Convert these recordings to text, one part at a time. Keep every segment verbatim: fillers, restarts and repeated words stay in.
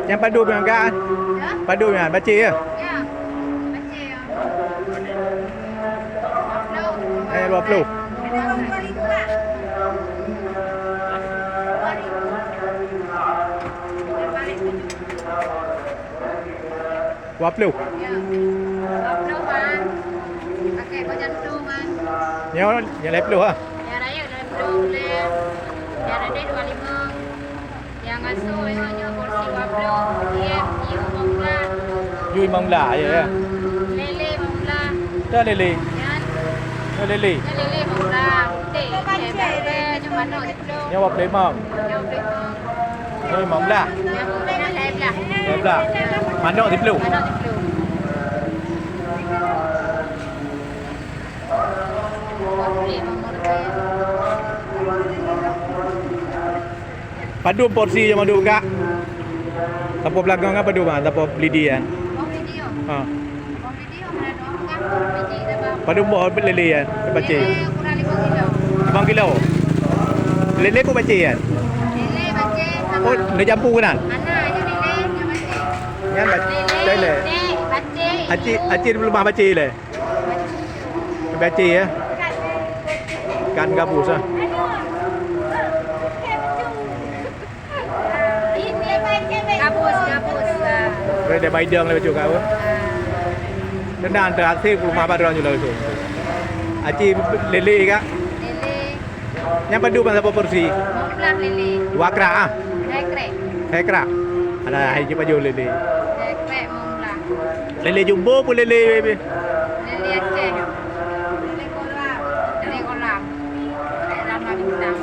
Nyang padum nyan, Kak? Ya. Padum nyan, Bacé ya? Ya. Bacé ya. Eh, dua puluh. Dua puluh. Ya. Dua puluh, Man. Pakai kau jantung, Man. Nyoe, nyoe lhèe ploh ah. Nyang rayeuk lhèe ploh lé. Nyang redeh dua lima. Nyang asoe nyoe, nyoe porsi dua puluh. Yeh, yeh, limong blah. Yeh, limong blah, ya, ya. Lélé limong blah. Dah lélé. Nyan. Dah lélé. Nyan lélé limong blah. Putih. Nyan manok. Nyoe dua puluh lima. Nyoe dua puluh lima. Nyoe limong blah. Nyoe lhèe blah. Lhèe blah. Manok siplôh. Manok siplôh. Padum porsi nyang mandum, Kak? Sapo beulagong kan padum, ah, sapo lidi kan? Oh, lidi, oh. Ha. Padum boh lélé nyan, Bacé? Lélé ukuran lima kilo. Lima kilo. Lélé keu Bacé nyan? Lélé Bacé sama. Oh, neujampu keunan? Hana, nyan lélé, nyan Bacé. Nyan Bacé, lélé. Lélé, Bacé. Aci, aci di rumah Bacé lé? Bacé. Bacé ya? Kan gabus ah. Gabus, gabus, ah. Boleh dia baidong lah bacut kau. Ah. Tenang, terhasil rumah baru lanjut lah tu. Aci lélé kak? Lélé. Nyang padum ban sapo porsi? Lima belas lélé. Dua krak ah. Hai krek. Hai krak. Ada hai je pajoh lélé. Hai krek lima belas. Lélé jumbo pun lélé. Lélé Aceh. Lélé kolam. Lélé kolam. Dalam bintang.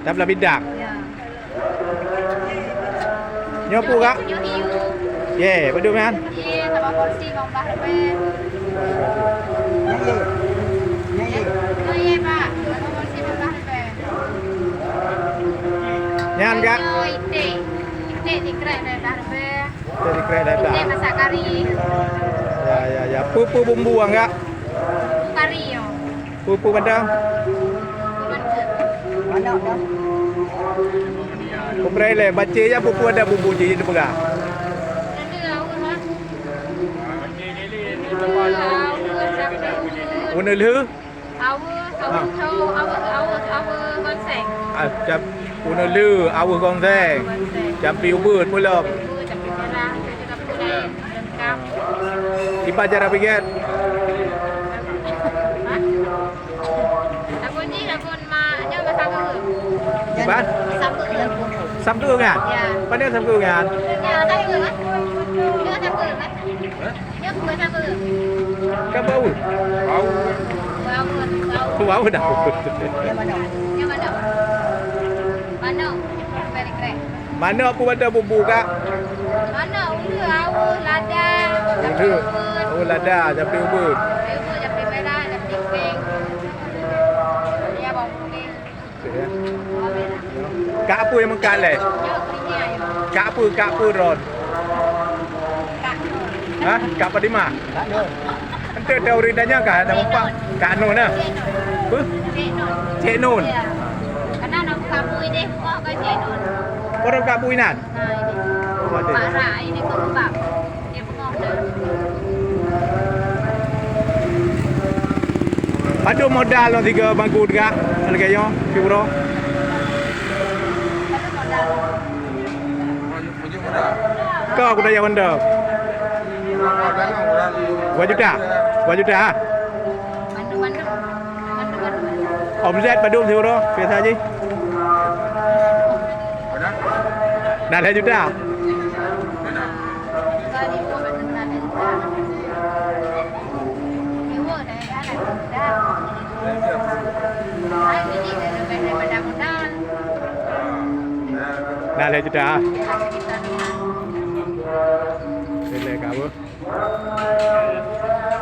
Dalam bintang. Ya. Nyoe peue, Kak? Nyoe hiu. Ye, padum nyan? Ye, sama porsi lima belas ribèe. Nyoe ye. Nyoe ye. Nyoe ye, Pak. Sama porsi lima belas ribèe. Nyan, Kak? Nyoe iték. Iték sikrek lima belas ribèe. Iték sikrek lima belas. Iték masak kari. Ya, ya, ya. Peue-peue bumbu, Kak? Kari, yo. Peue-peue padang? Manok dah. Peue lé, Bacé nyan peue-peue ada bumbu jih dipeugah? Uneulheueh? Aweuh, aweuh, aweuh, aweuh, aweuh gonseng. Ah, cap, uneulheueh, aweuh gonseng. Gonseng. Jampi ubeut, peulom. Ubeut, jampi merah, jampi laén, lengkap. Iban cara piget? Hah? Lagun jih, lagun mak, nyoe mak sapeue? Iban? Sapeue. Sapeue kan? Ya. Pandai sapeue kan? Ya, sapeue kan? Nyoe sapeue kan? Nyoe sapeue, sapeue? Kan bau. Bau. Bau, bau. Bau dah. Nyoe manok. Nyoe manok. Manok. Very crack. Manok peue bata bumbu, Kak? Manok uleue, aweuh, lada, jampi ubeut. Oh, lada, jampi ubeut. Jampi ubeut, jampi merah, jampi pink. Ya, bawang putih. Okey, ya. Bawang merah. Kak peue nyang meukat lé? Nyoe, kunyit ayam. Kak peue, kak peue droen? Kak Nur. Hah? Kak Fatimah? Kak Nur. Enteuk dah ureueng tanya kah, ada mumpang? Kak Nun, nah. Cik Nun. Huh? Cik Nun. Cik Nun. Ya. Karena nak buka bui deh, buka ke Cik Nun. Orang buka bui nan? Nah, ini. Waduh. Parak ini kok sebab. Dia bengong dah. Padum modal nyoe tiga bangku tiga, harga nyoe, Cik Bro. Padum modal. Kau aku tanya benda. Dua juta. Dua juta, ha? Omset padum siuroe, biasa je. Dah lhèe juta. Dah lhèe juta. Lhèe ka beuh.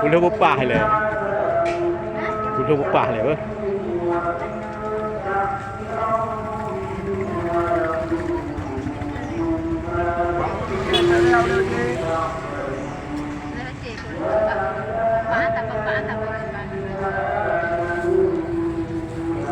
Puluh bupah lé. Puluh bupah lé beuh.